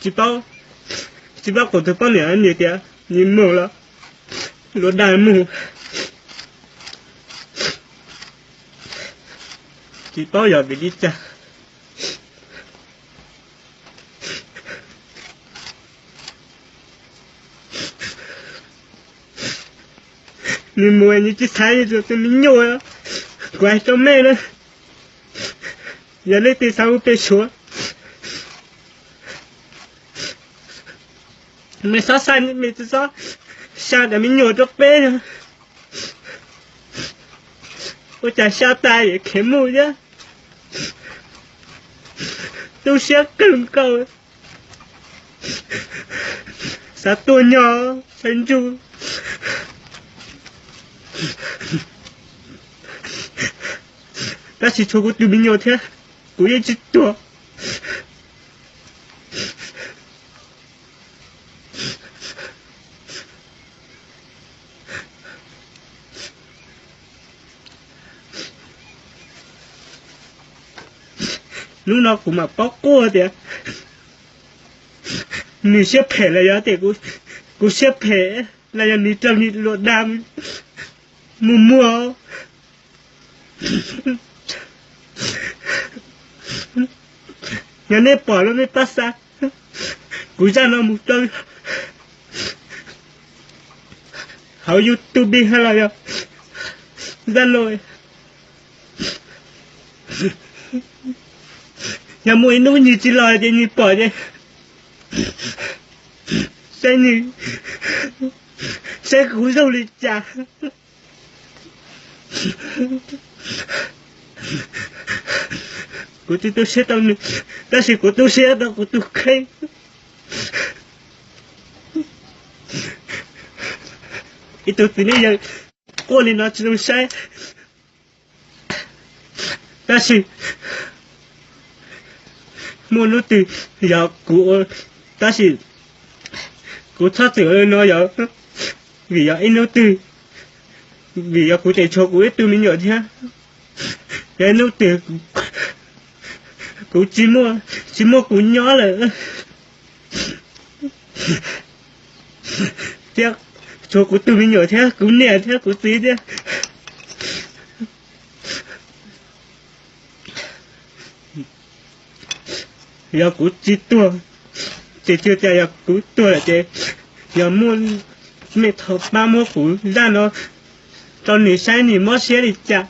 tsis paub, tsis paub kuv tus poj niam nws tias nws mus los luaj dag mus, tsis paub yog vim li cas. Nws mus nws tsis xaiv nws tus me nyuam, kuv hais rau mej na, yog leej twg xav ua pem Suav, mej txhob xaiv, mej txhob xa daim me nyuam rau peb. Ua cas xa tas es khiav mus thiab. Tu siab kawg nkaus, xav tuag nyo, xav ntsug. Tab sis tshuav kuv tus me nyuam thiab, kuv yeej tsis tuag. Hnub no kuv mam paub quaj tias nws siab phem los yog tias kuv siab phem los yog nws raug nws luaj dag mus muag. Yog nej pom no nej pab xa kuv zaj no mus rau hauv YouTube los yog Zalo. Yog muaj ib hnub nws tsis los ces nws pom ces saib nws, saib kuv zoo li cas. Kuv tsis tu siab rau nws, tab sis kuv tu siab rau kuv tus kheej. Ib tug txiv neej yawg quaj li no tsis zoo saib. Tab sis muaj hnub twg yog kuv, tab sis kuv txhob txwm ua li no yog vim yog ib hnub twg, vim yog kuv tseem tshuav kuv ib tug me nyuam thiab. Yog ib hnub twg kuv tsis muaj, tsis muaj kuv nyob lawm thiab, tshuav kuv tus me nyuam thiab kuv niam thiab kuv txiv thiab, yog kuv tsis tuag, tsis txhua cas yog kuv tuag lawm ces yog muaj mej thov pab muab kuv zaj no rau nws saib nws mob siab li cas.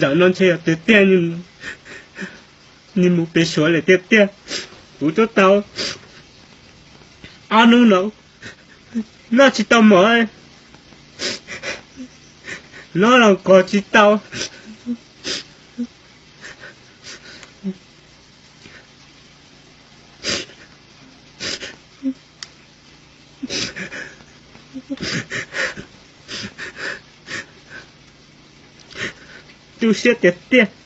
Zaum no ntshe yog tiag tiag nws mus pem Suav lawm tiag tiag. Kuv twb tau ob hnub no noj tsis tau mov, noj los kov tsis tau. Tu siab tiag tiag.